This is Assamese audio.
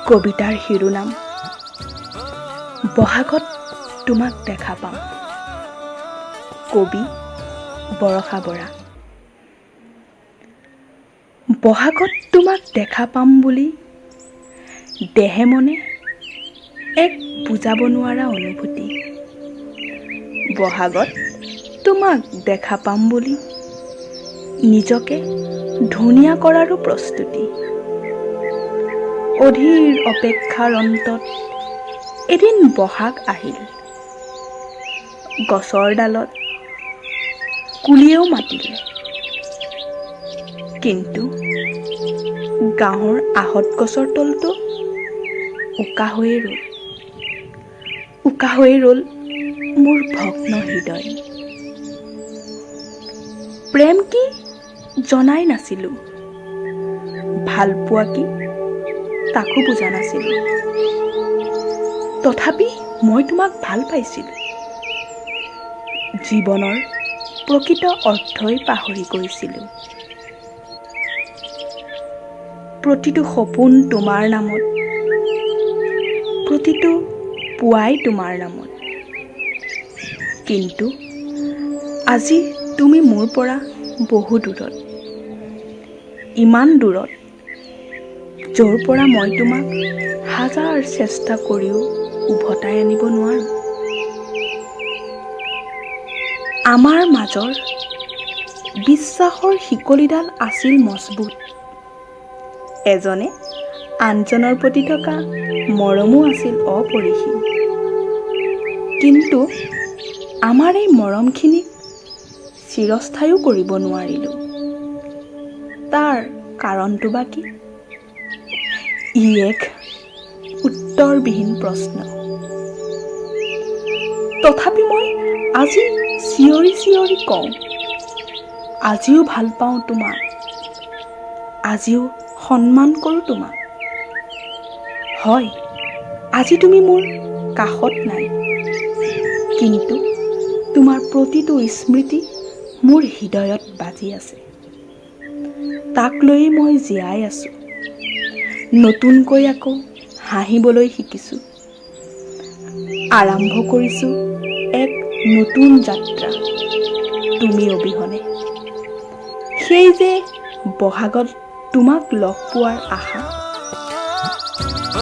কবিতাৰ শিৰোনাম বহাগত তোমাক দেখা পাম। কবি বৰষা বৰা। বহাগত তোমাক দেখা পাম বুলি দেহে মনে এক বুজাব নোৱাৰা অনুভূতি। বহাগত তোমাক দেখা পাম বুলি নিজকে ধুনীয়া কৰাৰো প্ৰস্তুতি। অধীৰ অপেক্ষাৰ অন্তত এদিন বহাগ আহিল। গছৰ ডালত কুলিয়েও মাতিলে, কিন্তু গাঁৱৰ আহঁত গছৰ তলটো উকা হৈয়ে ৰ'ল। উকা হৈয়ে ৰ'ল মোৰ ভগ্ন হৃদয়। প্ৰেম কি জনাই নাছিলোঁ, ভালপোৱা কি তাকো বুজা নাছিলোঁ। তথাপি মই তোমাক ভাল পাইছিলোঁ। জীৱনৰ প্ৰকৃত অৰ্থই পাহৰি গৈছিলোঁ। প্ৰতিটো সপোন তোমাৰ নামত, প্ৰতিটো পুৱাই তোমাৰ নামত। কিন্তু আজি তুমি মোৰ পৰা বহু দূৰত, ইমান দূৰত য'ৰ পৰা মই তোমাক হাজাৰ চেষ্টা কৰিও উভতাই আনিব নোৱাৰোঁ। আমাৰ মাজৰ বিশ্বাসৰ শিকলিডাল আছিল মজবুত। এজনে আনজনৰ প্ৰতি থকা মৰমো আছিল অপৰিসীম। কিন্তু আমাৰ এই মৰমখিনিক চিৰস্থায়ীও কৰিব নোৱাৰিলোঁ। তাৰ কাৰণটো বা কি? ই এক উত্তৰবিহীন প্ৰশ্ন। তথাপি মই আজি চিঞৰি চিঞৰি কওঁ, আজিও ভাল পাওঁ তোমাক, আজিও সন্মান কৰোঁ তোমাক। হয়, আজি তুমি মোৰ কাষত নাই, কিন্তু তোমাৰ প্ৰতিটো স্মৃতি মোৰ হৃদয়ত বাজি আছে। তাক লৈয়ে মই জীয়াই আছোঁ। নতুনকৈ আকৌ হাঁহিবলৈ শিকিছোঁ। আৰম্ভ কৰিছোঁ এক নতুন যাত্ৰা তুমি অবিহনে। সেই যে বহাগত তোমাক লগ পোৱাৰ আশা।